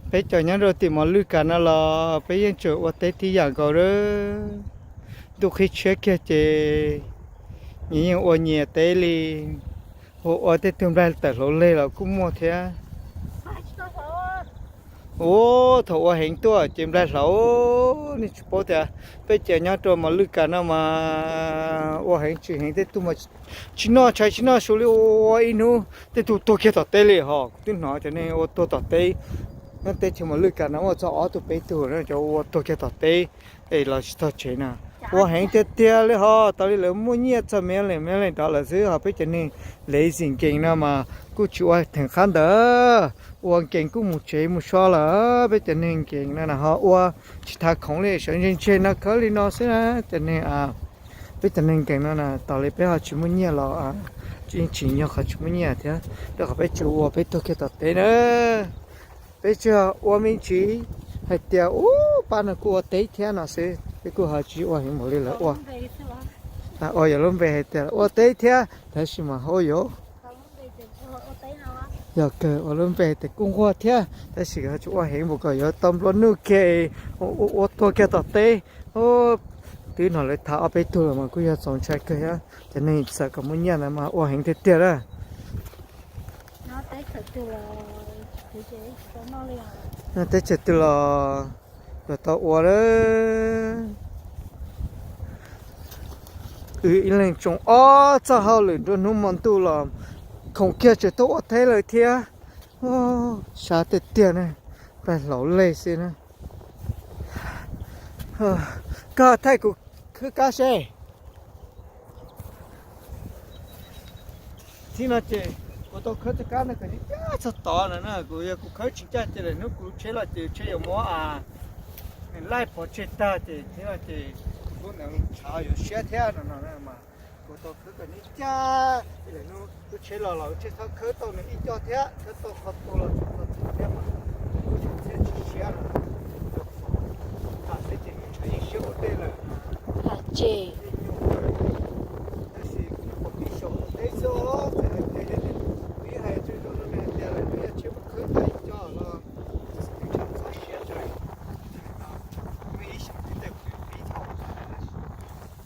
Peb cov nyob rau tim Mos Lwj Kas no los peb yeej tseem ua teb tib yam nkaus a. Ntuj qhib tshiab kiag ces nyias yeej ua nyias teb li, ua ua tej tug nplaig tawm hlau leg los kuj muaj thiab. Ua thaum ua heev tuaj ces nplaig hlauv, nej tsis paub tias peb cov nyob rau Mos Lwj Kas no mas ua heev tsis heev tej tug mas tsis noj tshais tsis noj su li, ua ib hnub tej tug tuag kiag tom teb li hos. Kuv twb hnov cov neeg ua tuag tom teb, nyob teb chaws Mos Lwj Kas no muaj txog ob tug peb tug cov ua tuag kiag tom teb es los tsis txog tsev na. Ua heev tiag tiag li hos, tas li lawv muaj nyiaj txog million million dollar xwb, hos peb cov neeg lazy nkees no mas kuj tsis ua theem qab ntawd, ua nkees kuj mus tsev mus so lawm. Peb cov neeg nkees no na ho ua tsis thav khoom li, sawv ntseg ntseg no khawb li no xwb na. Cov neeg, peb cov neeg nkees no na tas li peb ho tsis muaj nyiaj los tsis, tsis yog qhov tsis muaj nyiaj thiab, rau qhov peb tsis ua peb tuag kiag tom teb na. Peb tsuas ua me ntsis hais tias ub pab no kuj ua teb thiab no xwb, peb kuj ho tsis ua heev npaum li lawv ua. Ua yog lub npe hais tias ua teb thiab tab sis mas hauj yog, yog kawg ua lub npe hais tias kuj nquag thiab tab sis ho tsis ua heev npaum kom yuav tau nplua nuj kiag, ua tuag kiag tom teb. Twb hnov lawv tham ob peb tug los mas kuj yog txaus ntshai kawg thiab, cov neeg txawm kom muaj nyiaj ntawd mas ua heev tiag tiag lawm. Teb chaws twg los yuav tau ua lawm. Wb ib leeg tsoo ob txoj hauj lwm nruab hnub hmo ntuj los khoom kiag tseem tuaj ua teb lawm thiab. Sab tiag tiag na, pab hlauv leg xwb na. Koj thaij kuv khwb kab seb. Txij no ces kuv tau khawb txoj kab no kom nws ncaj txog tod no na, kuv yog kuv khawb tsis ncaj ces lawm hnub kuv tsheb los ces tsheb yuav muab laij pov tseg tag ces txij no ces kuv lub ntawd tshav yuav siab thiab no no na mas kuv tau khawb kom nws ncaj, lawm hnub lub tsheb los los lub tsheb txhob khawb tau nws ib co thiab, khawb tau qhov tu los tsis tau tu thiab mas kuv tsis txhiaj tsis siab lawm. Tham xwb ces nws tshav yeej siab ua ntej lawm. Ces tab sis kuv nyuam qhuav pib xyaum teb xwb os, txawm hais tias kuv yeej hais tsis zoo no hais tias lawv twb yog tsheb muab khawb tag ib co los txhob siab tsees. Muaj ib xyoos twb tau kuv pib thaum,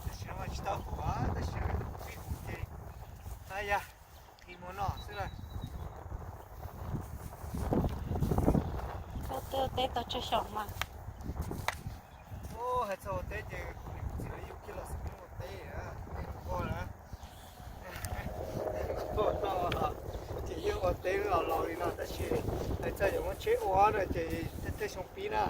tab sis no tsis tau kuv, tab sis kuv pib kuv ces, a ya, qhib muag noj xwb lawm. Teb tau tsawg xyoo mas. Hais txog ua teb ces kuv niam kuv txiv lawv yug kiag los xwb ua teb, teb nquag lawm. Nquag no ces yeej ua teb los laus li no tab sis hais txog yuav muab tsheb ua no ces tej xyoo pib na,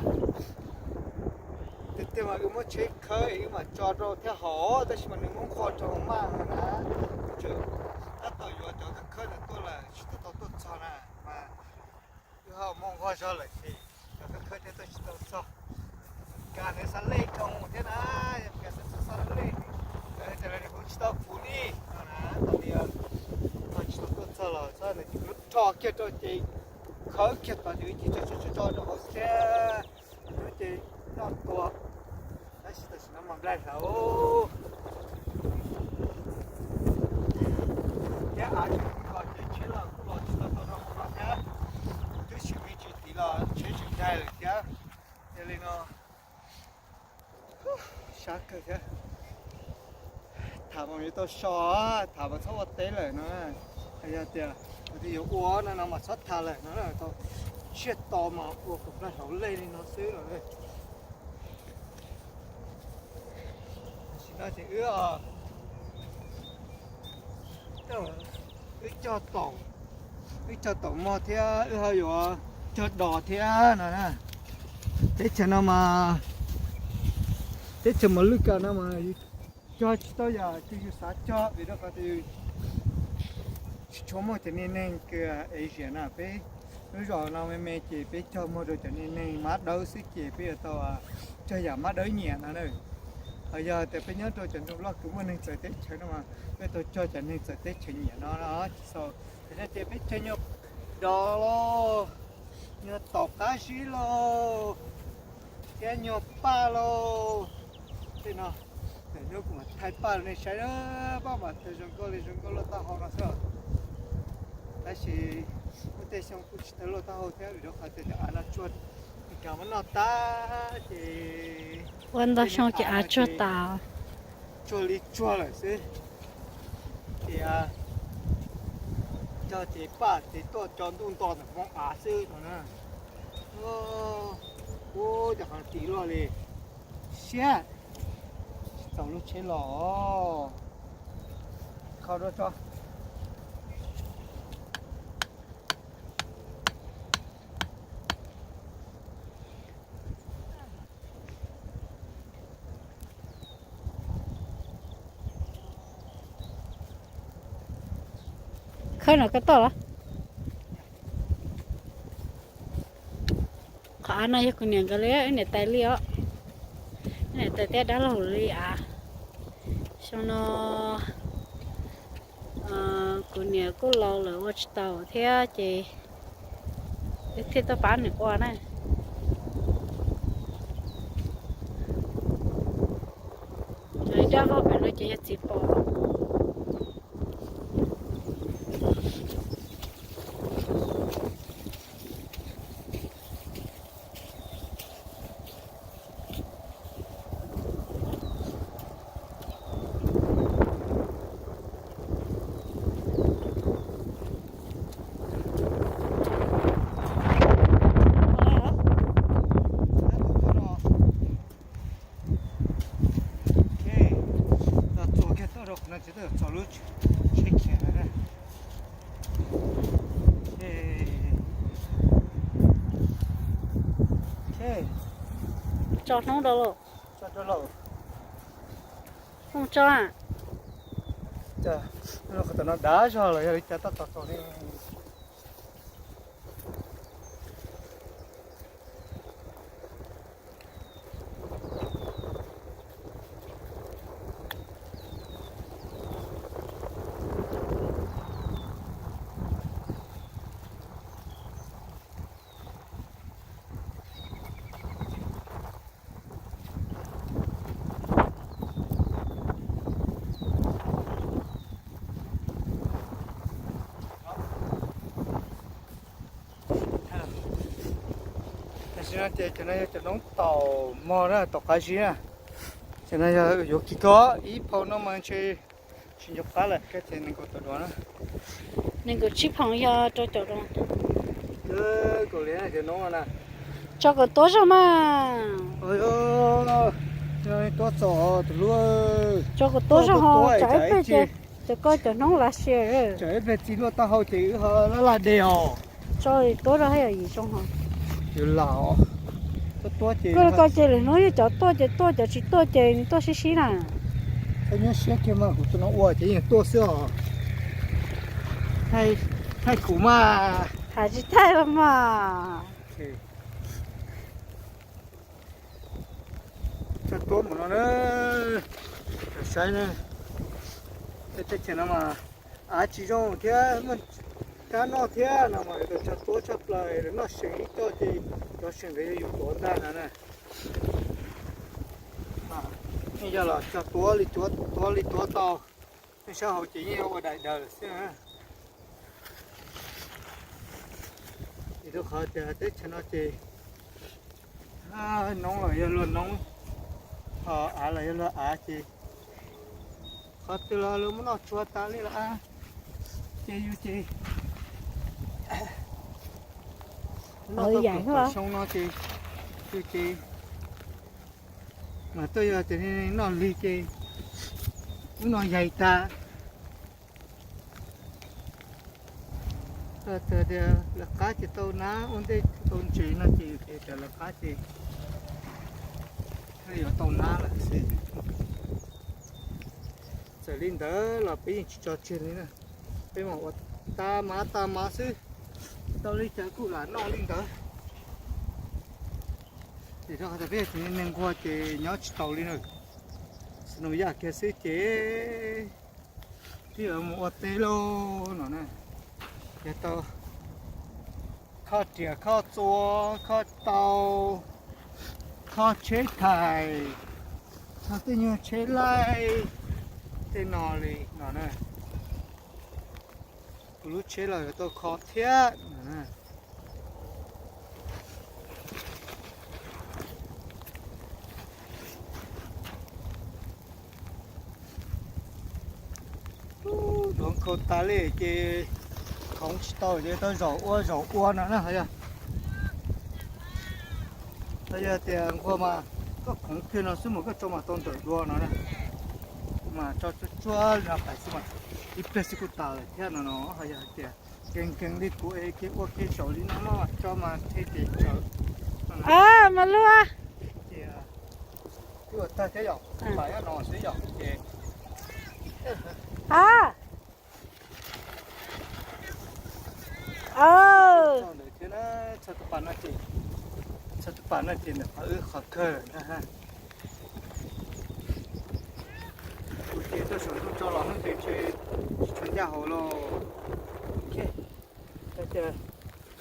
tiag tiag mas wb muab tsheb khawb wb mam tso rau thiab hauv tab sis mas nws muab nquag rau maj na, tseem tab tom yuav cov khawb khawb ntawd tuaj lawm tsis tau tau tuaj txog na mas wb ho muab nquag zog lawm ces cov khawb khawb thiaj tuaj tsis tau txog. Kas nws xav lej rau thiab na, yog kas xav xav lej, lawv tias lawv kuv tsis tau kuv li no na, tas li tsis tau tuaj txog los txhob nws ces kuv rho kiag rau ces khawb kiag tod ces wb cia tso tso tso rau hauv xwb thiab. Hnub ces noj tua, tab sis tam sim no mas nplaig hlawv thiab av tsis los ces tsheb los kuj los tsis tau tau rau hauv no thiab. Twb tsis me ntsis tid los tsheb tseem ncaig lawm thiab. Yog li no sab kawg thiab. Tham mas yuav tau so, tham mas txhob ua teb lawm no. Yog tias yus twb yuav ua no no mas txhob tham lawm no, tau tsiaj to mas ua kom nplaig hlauv lej li no xwb los. Tam sim no ces wb, wb cog taum, wb cog taum mog thiab wb ho yuav cog dos thiab no na. Teb chaws no mas, teb chaws Mos Lwj Kas no mas yus cog tsis tau yam twg yus xav cog vim rau qhov tias tsis tshua muaj cov niag neeg kws Asia na, peb lub zos no me me ces peb cog muag rau cov niag neeg mab dawb xwb ces peb yuav tau cog yam mab dawb nyiam no na. Ho yog tias peb nyob rau cov nroog loj kws muaj neeg txawv teb chaws no mas peb tau cog cov neeg txawv teb chaws nyiam no no tsis xaus. Tam no ces peb cog nyuag dos lauj, nyuag taum qab zib lauj, thiab nyuag paj lauj. Tej no, lwm hnub kuv mam thaij paj rau nej saib na, paj mas tawg zoo nkauj li zoo nkauj luaj taub hau no xwb. Tab sis muaj tej xyoo kuj tsis tawg luaj taub hau thiab vim rau qhov tias cov av no Tsuag, noj tag ces ua ntau xyoo ces av tsuag tas, tsuag li tsuag lawm xwb. Ces cog ces paj ces tuaj cov ntuj nto ntawm hmoov av xwb no na. Ub, cov qhov tim luaj li, siab, tsis txaus lub tsheb los, kho dua tso. Khawb no koj toj los? Qhov av no yog kuv niam nkawd li, wb niam tais li os. Wb niam tais thiab dab laug li av. Xyoo no kuv niam kuj laus lawm ua tsis tau thiab ces wb thiaj tuaj pab nws ua na. Cov dab laug pem no ces yog txiv pom. Txog kiag toj rau qhov no ces twb txog lub tsheb khiav lawm. Tso hnub rau lauj. Tso rau lauj. Mus tso. Qhov tom no dav zog los yog li cas toj txog txog li. Tam sim no ces cov no yog cov noob taum mog na, taum qab zib na. Cov no yog yuav kis koj ib phau no mas ntshe tsis nco qab lawm, koj ces nees nkaum tawm duav na. Nees nkaum tsib phoom yog rau caum duav. Kaum liam cov noob no na. Tso kom tuab zog mas. Tuab txom tus hlub. Tso kom tuab zog ho, tsam ib pliag ces cov koj cov noob lav sia. Tsam ib pliag txiv luaj taub hau ces wb ho laj laj de os. Tso tuab zog thiaj yog yim zoo ho. Yus lam os. Tuab tuab ces koj ces lwm hnub yog cov tuaj ces tuaj, cov tsis tuaj ces nws tuaj sib sib na. Koj nyuaj siab kiag mas kuv tus no ua ces yeej tuaj xwb os. Thaij kuv mas. Hais tsis thaij los mas. Tso tuab mus no na. Saib na, teb chaws no mas av tsis zoo thiab muaj rab noj thiab no mas tau tso tuab tshaj plaws, noj seev ib co ces cov seem ntawd yog yus tuav ntag no na. Yeej yog los tso tuab li tuab, tuab li tuab tau. Nej sab hauv ces yeej ua daim daws lawm xwb na. Vim rau qhov tias teb chaws no ces noob los yog luag noob, ho av los yog luag av ces qhov twg los luag muab noj tsuag tas li lawm. Ces yus ces noj tau kuv xyoo no ces yus ces mas tuaj yog tias noj lig ces ub no yaig tas. Tias lawv qab ces tau nab, ua ntej tau ntses no ces yus ces lawv qab ces thiaj li yuav tau nab lawm xwb. Txawm li ntawd los peb yeej tsis tso tseg li na, peb mam ua tag mab tag mab xwb, tau li cas kuj lam noj li ntawd. Ces rau qhov tias peb yog tseem neeg nquag ces nyob tsis taus li na, xws nus yaj kiag xwb ces twb yuav mus ua teb lauj no na. Yog tau kho riam kho txua, kho tau, kho tsheb thais, kho tej nyuag tsheb laij tej no li no na. Kuv lub tsheb los yuav tau kho thiab no na. Khaus tas li ces khoov tsis tau ces tau zaum ua zaum ua no na. Yog, yog tias nquag mas koj khoov kiag no xwb mas koj tso mas tau ntawm dua no na. Mas tso tsuag tsuag li no pais xwb mas ib pliag xwb kuj tas lawm thiab no no. Ho yog hais tias nkees nkees li kuv es kiag ua kiag zaum li no no mas tso mas rhe tes tsawv. Mas lub ces twb ua tag thiab yom, pais nyob no xwb yom ces txog ntawd thiab na. Txog tus pas no ces, txog tus pas no ces ntawm qhov wb qhov kawg na. Kuv ces tuaj saum ntuj tso los hnub twg tsis tshua ncaj hauv lauj.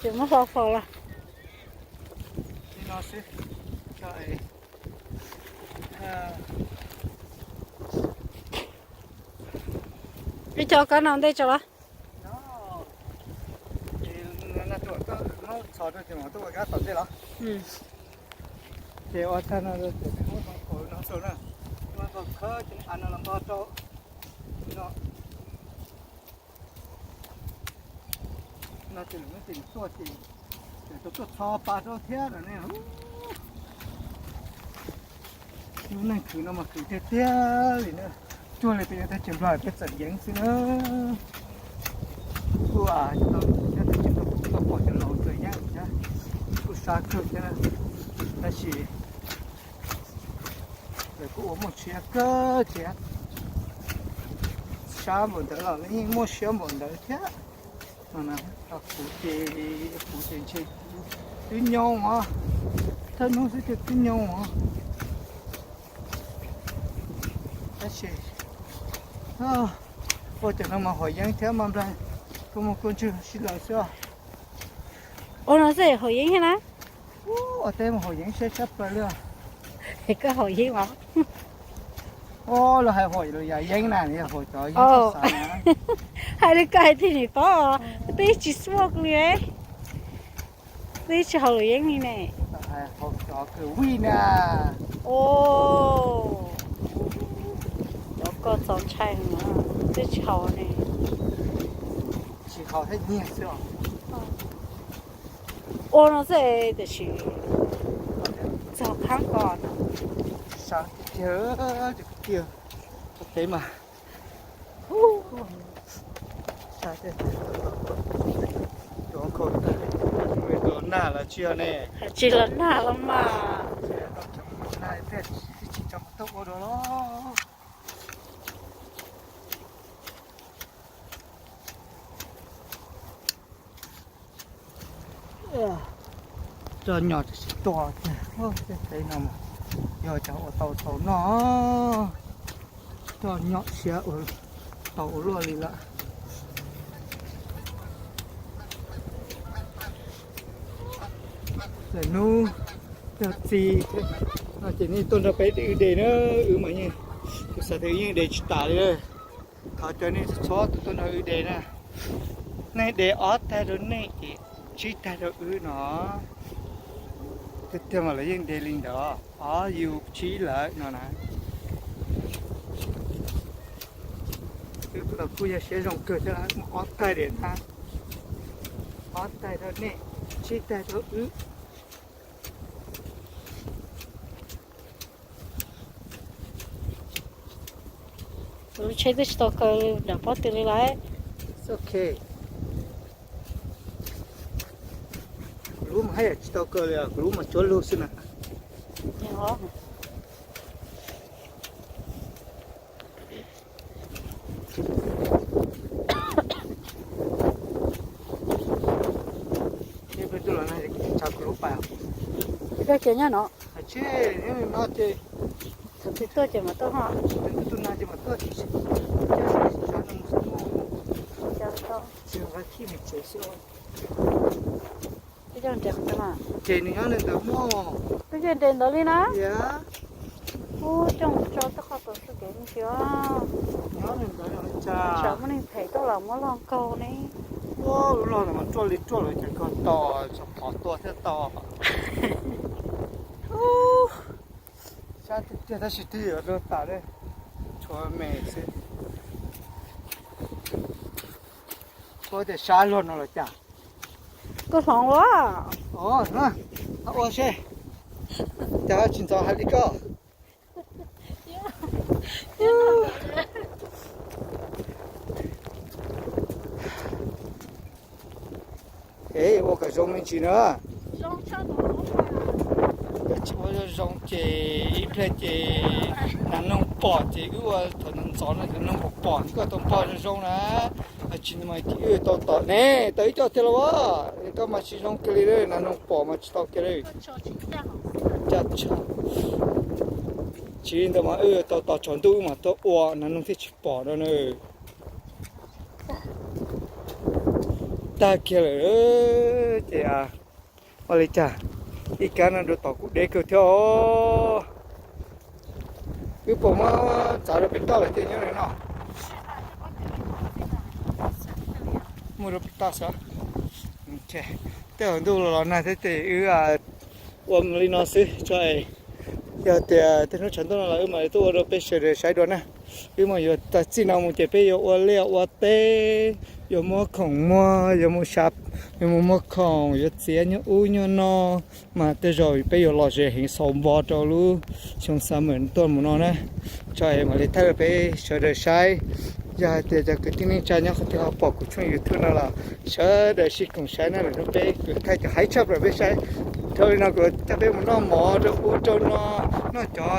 Ces muab hlo faus los li no xwb. Ib co kab no ntej tso los. Ces ua tag no ces muab qhov no na, muab qhov khawb ces a no los nto rau no. No ces lwm hnub ces tuaj ces tseem tau tuaj txhos pas rau thiab no ne. Lub neej khwv no mas khwv tiag tiag li na. Cuag li peb nyob teb chaws Nplog peb txawm yeeb xwb na. Kuj nyob teb chaws no kuj tau pom cov laus txawm yeeb thiab, kuj sab kawg thiab na. Tab sis lawv kuj ua muaj siab kawg thiab. Sab npaum ntawd los yeej muaj siab npaum ntawd thiab. Kuv ces, kuv ces ntshe twb nyoo os, thawj hnub xwb ces twb nyoo os. Tab sis ua cov no mas haum yeeb thiab mas nplag, koj muaj koj ntswg sib law xwb. Ua no xwb haum yeeb thiab na. Ua teb mas haum yeeb siab tshaj plaws li. Koj haum yeeb mas. Ua los hais haum los yam yeeb na, yog haum cov yeeb xav na. Hais li koj hais tiag nim paub, twb tsis smoke li, twb tsis haus luam yeeb li ne. Haum cov kws vij na. Cov koj txaus ntshai heev, twb tsis haus ne. Tsis haus thiab nyiag xwb os. Ua no xwb tiam sis txog khab ko sab tiag tiag, ua teb mas sab tiag tiag. Cov khaus tag, los nag los tsis yog ne. Tsis los nag los mas. Nag thiaj tsis tso mus tuaj ua dua los. Roj nyom tsis tua tiag, tej teb no mas yog cov ua tau tau noj, roj nyom siab tau ua luaj li lawm. Lawm hnub yog txiv no ces nej tuaj nrog peb wb de na, wb mas yeej, kuv xav tias yeej de tsis tas li. Thov caw nej txhua tus tuaj nrog wb de na. Nej de ob tag rau nej ces tsib tag rau wb no. Tiag tiag mas lawv yeej de li ntawd, ob yus tsib lawm no na. Wb los kuj yog siab zoo kawg thiab, muaj ob tag de na. Ob tag rau nej, tsib tag rau wb. Lub tsheb twb tsis tau kaw nram pob tw li lawm. Ok. Kuv lub mas haj yam tsis tau kaw li, kuv lub mas cuab lug xwb na. Peb tuaj los no tsa kuv lub pas. Koj kiag nyob no. Tsis, no ces thaum twg tuaj ces mam tuaj ho. Tus nag ces mam tuaj. Ces nqa khij mus tsev xwb. Ces nws nyob nws ntawd mog. Twb nres ntawd li na. Ub, coj mus tso tej qhov tau su kev mus tsis. Nyob nws ntawd tsam muaj neeg phem tuaj los muab loj nkaug ne. Ub, lub loj no mas ruaj li ruaj lawm ces koj tos txog qhov tua thiaj tos. Sab tiag tiag tab sis twb yuav rau tas li, tshuav me xwb. Ua tias sab luag no los cas? Koj hloov ua. Ua seb, cas tsis ntxov hais li koj. Es ua kom zoo me ntsis na. Yog tsis ua zoo zoo ces ib pliag ces nas noog pom ces wb ua thaum ntxov no nas noog pom pom koj tau npog zoo zoo na. Tsis mas wb tau tom ne, tau ib co thiab los as, koj mas tsis zoo kiag li, nas noog pom mas tsis tau kiag li. Tsis li ntawd mas wb tau tos tsaus ntuj wb mam tuaj ua nas noog thiaj tsis pom no na. Tag kiag lawm ces ua li cas, ib kab no dua tom kuj deb kawg thiab os. Wb puas muab txav rau pem toj lawm tiag nyob li no? Muaj rau pem toj xwb. Tej zaum ntuj los los nag thiab ces wb ua li no xwb tso es, yog tias tej hnub tshav ntuj no los wb mam li tuaj ua rau peb sawv daws saib dua na. Wb mas yuav txij no mus ces peb yuav ua liaj ua teb, yuav muab khoom muag, yuav mus, yuav mus muag khoom, yuav txiav nyuag ub nyuag no, mas tej zaum peb yuav lom zem heev xaus npo rau lub xyoo summer tuaj mus no na. Tso es mam li thaij rau peb sawv daws saib. Yog hais tias cov kwv tij neej tsa nyob qhov twg ho pom kuv tshooj YouTube no los sawv daws sib koom saib na, lwm hnub peb kuv thaij cov haib tshaj plaws peb saib. Dhau li no kuv coj peb mus noj mov rau ub rau no, noj cov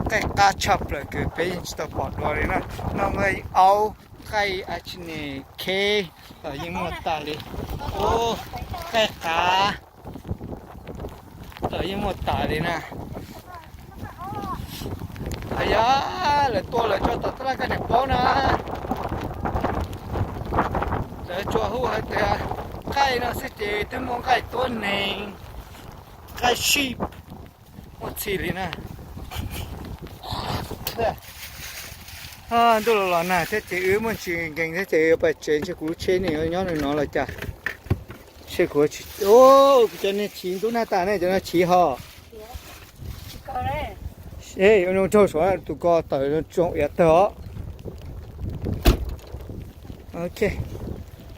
nqaij qab tshaj plaws kws peb yeej tsis tau pom dua li na. Noj nqaij aub, nqaij a tsi ne, kheb los yeej muaj tas li. Nqaij qav los yeej muaj tas li na. Yog lawv tua lawv tso tom taj laj koj niam paub na. Lawv tsuas hu hais tias nqaij no xwb ces twb muaj nqaij tuab neeg, nqaij sheep, muaj txhij li na. Ntuj los los nag thiab ces wb muaj ntsis nkees thiab ces yuav pais tsev, ntshe kuv lub tsheb ne yuav nyob nws no los cas. Seb kuv, kuv cov niag chiv ntub nag tas ne, cov no chiv ho. Ej, ua zoo raug sav tus ko tawm zoo iav tawg os. Ok,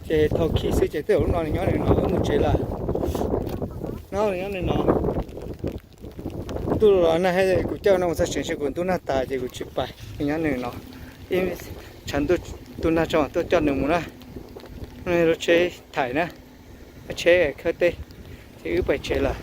ces thau khi xwb ces tej zaum lub no nws nyob nws no wb mus tsev lawm. No nws nyob nws no. Ntuj los nag thiab kuv coj no mus txog tsev ntshe kuv ntub nag tas ces kuv tsis pais, nws nyob nws no. Ib tshav ntuj nag tso mam tuaj coj nws mus na. Lub tsheb thaim na, lub tsheb khawb teb, ces wb pais tsev lawm.